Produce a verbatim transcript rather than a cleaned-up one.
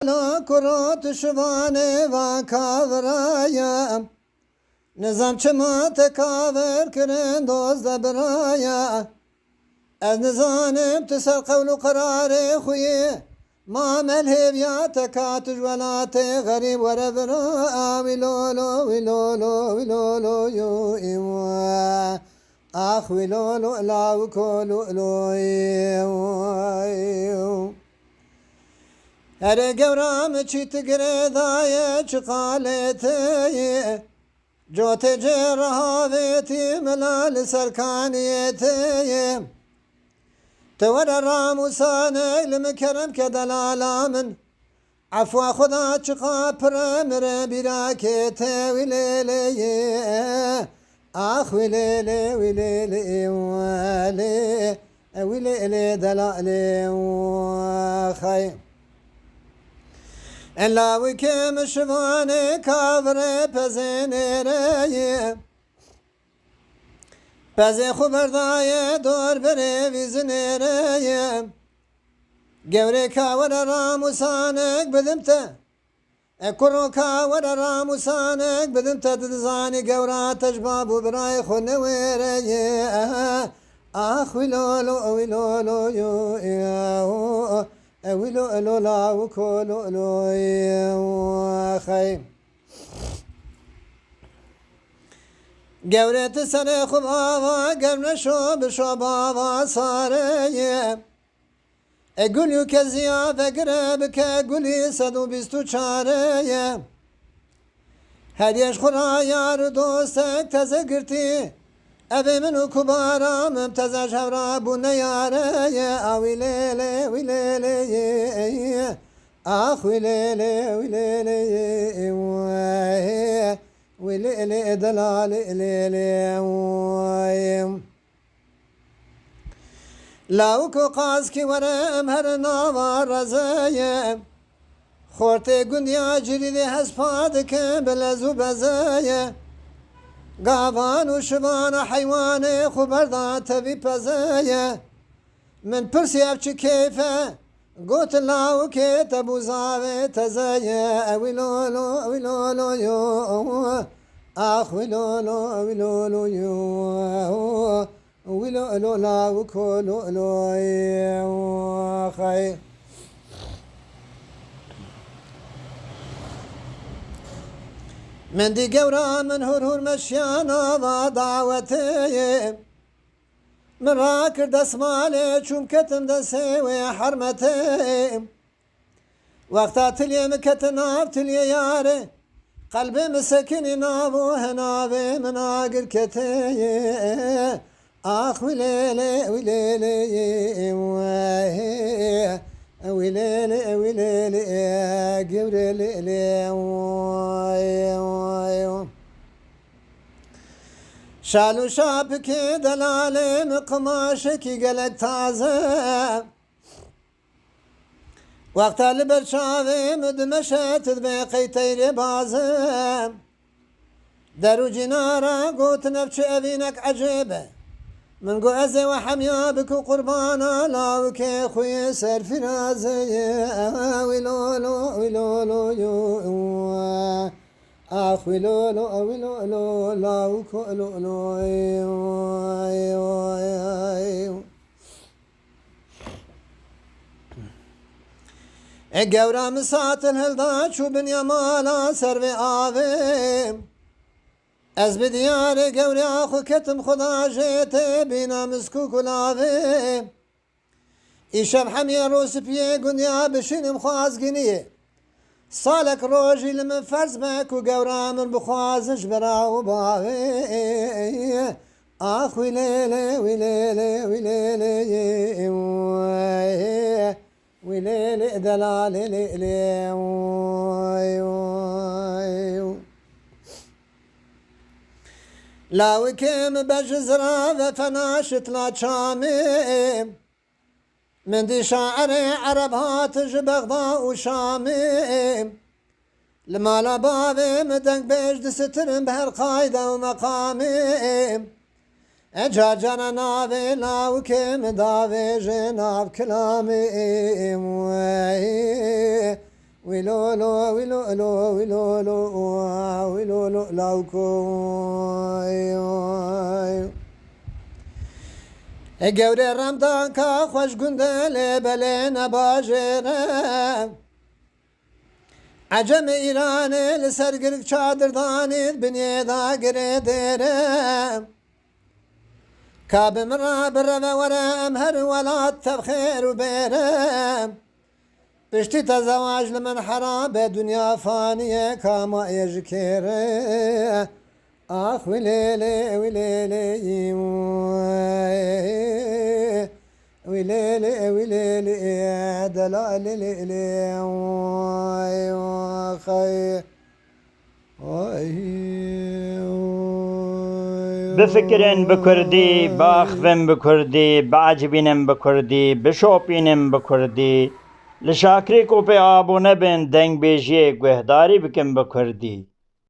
Lalo kuro tu şivanê va kavira ye. Nizam çima te kavir kirin doz de bira ye. Ez nizanim tu ser qewl û qerarê xwe yê. Ma me li hêviya te ka tu ji welatê xerîb were vira. Wî lolo, wî lolo, wî lolo yo î we. Ax wî lolo, lawiko lolo yo. Erê gewra min çî tu girêdaye, çi qalê te ye? Cotê cê rehavêtî mila li ser kaniyê te ye. Te were ramûsanek li min kerem ke delala min. Efwa Xuda çiqa pir e, min re bîrakê te wî lêlê ye. Ax wî lêlê, wî lêlê, wî lê, wî lêlê delalê, xey. Ela wikê min şivanê kavirê pezê nêrê ye. Pezê xwe berdaye dor berê vî zinêrê ye. Gewrê ka were ramûsanek bidim te. E kuro ka were ramûsanek bidim te, tu dizanî gewra te ji bab û birayê xwe newêre ye. Ax wî lolo, wî lolo yo, e wî lolo, lawiko lolo ye, xey. Gewrê tu serê xwe bava germ neşo, bişo bava sare ye. E gul û keziya vegire bike gulî sed û bîst û çare ye. Her yeş xwe ra yar û dostek teze girtî. Evê min û kubara min teze ji hev ra bûne yare ye. A wî lêlê, wî lêlê ye. Ax wî lêlê, wî lêlê ye. Wî lêlê delalê lêlê. Lawiko qazkî were em her nava rezeye. Xortê gundiya Cilîlê hespa dikin bi lez û bezeye. Gavan û şivana heywanê xwe berda tevî pezeye. Min pirsî ev çi keyf e? Gotin lawikê te bû zavê tezeye. Ewî lolo, ewî lolo yo. Ax wî lolo, ewî lolo yo. Wî lolo lawiko lolo yo. Xey. Min dî gewra min hur hur meşiya nava dawetê. Min rakir desmalê çûm ketim destê wê hermetê. Wexta tiliyê min kete nav tiliyê yarê. Qelbê min sekinî nav û henavê min agir kete. Ax wî lêlê, wî lêlê, wî lêlê, wî lêlê, gewrê lêlê. Şal û şapikê delalê min qimaşekî gelek taze. Wexta li ber çavê min dimeşe, tu dibê qey teyrê baze. Der û cînara gotin ev çi evînek ecêb e. Min got ez ê we hemiya bikim qurbana lawikê xwe yê serfîraze ye. Wî lolo, wî lolo yo. Ax wî lolo, wî lolo, lawiko lolo. E gewra min satil hilda çû binya mala ser vê avê. Ez bi diyarê gewrê axwe ketim xuda jê tê bîna miskû kulavê. Îşev hemiyê rosipiyê gundiya bişînim xwazginiyê. Salek rojî li min ferz be ku gewra min bixwazin ji bera û bavê. Ax wî lêlê, wî lêlê, wî lêlê, wî lêlê delalê lê lê. Lawikê min be ji zira ve fena şitla çamê. Min dî şairê ereb hat ji Bexda û Şamê. Li mala bavê min dengbêj disitin bi her qayde û meqamê. E car cara navê lawikê min davêje nav kilamê. Wîlolo, wîlolo, wîlolo, wîlolo, lawko. Ê gewrê remdanka xweş gundê lê belê nebajêre. Ecemê Îranê li ser girk çadir danî, binê da girê dêre. Ka bi min re bireve were, em her welat tev xêr û bêre. Piştî te zewac li min herabe, dinya fanî ye, ka ma ye ji kê re. Ax wî lê lê, wî lê lê, wî lê lê, wî lê lê, delal lê lê lê, oy, oy, xey. Bifikirin bi kurdî, biaxivin bi kurdî, biecibînin bi kurdî, bişopînin bi kurdî. Li Şakirê ku pê abone bin, dengbêjiyê guhdarî bikin bi kurdî.